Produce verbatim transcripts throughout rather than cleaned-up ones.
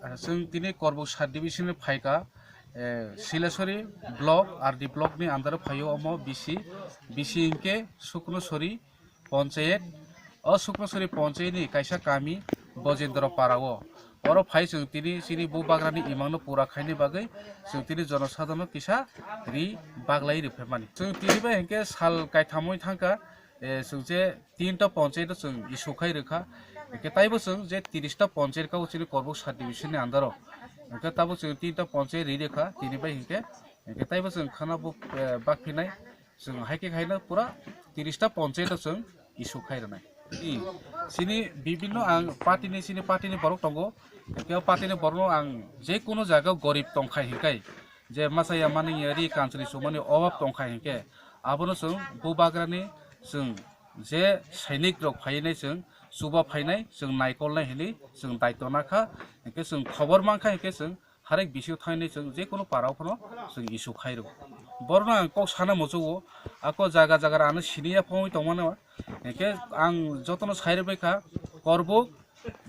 Chwng tini Korbuk sub division ni phaikha, eh, Silasori block, R D block ni under o phaio omo B C, B C hinkhe Suknosori ponchayet, o Suknosori ponchayet ni kaisa kami Bojendra Para o. Oro phai chwng tini chini bubagra ni imang no pura khaini bagwi chwng tini jonosadharno kisa ri baglai rwphaimani. Chwng tini bai hinkhe sal kaithamwi thangkha, eh, chwng je tinta ponchayet o chwng issue khai rwkha. Hinkhe taibo chwng je tiris ta ponchayet kha o chini Korbuk sub division ni under o. Hinkhe tabo chwng tinta ponchayet ri rwkha tini bai hinkhe. Hinkhe taibo chwng khana bo, eh, bakphinai. Chwng hai khe khaina pura tiris ta ponchayet o chwng issue khai rwnai. I, chini bibinno ang party ni, chini party ni borok tongo. Hinkhe o party ni borok no ang je kono jaga o gorib tongkhai hinkhai, je masa ya mani ya ri kanchri sumani obab tongkhai hinkhe, abono chwng bubagra ni chwng je sainik rok phainai chwng chuba phainai chwng naikolnai hinwi chwng daityo nakha. Hinkhe chwng khobor mankha hinkhe chwng harek bisio thainai chwng je kono para o phano chwng issue khai rw. Borno ang kok sana muchungo, ako jaga jaga ano siniya phongwi tongmano. Hinkhe ang jotono sai rwbaikha, Korbuk,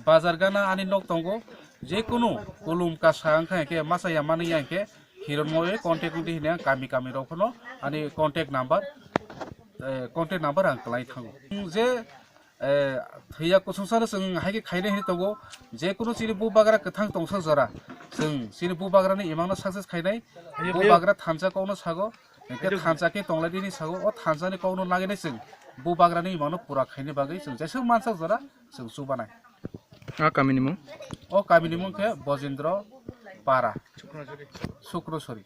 Bazar gana ani nok tongo, je kunu kulum kasa wngkha hinkhe masa ya mani ya hinkhe hiron moe contact wngdi hini ang kami kami rok phano ani contact number, eh, contact number ang kwlai thango. Je, eh, thwiya kusungsano chwng hai khe khainai hini tongo, je kunu chini bubagra kwthang tongsa jora chwng chini bubagrani imangno success khainai, bubagra thansa kokno sago, hinkhe thansa khe tonglaidi hini sago, o thansani kokno nagini chwng bubagrani imangno pura khaini bagwi chwng jeswk mansa jora chwng chubanai. A kamini mung? O kamini mung khe Bojendra Para, Suknosori.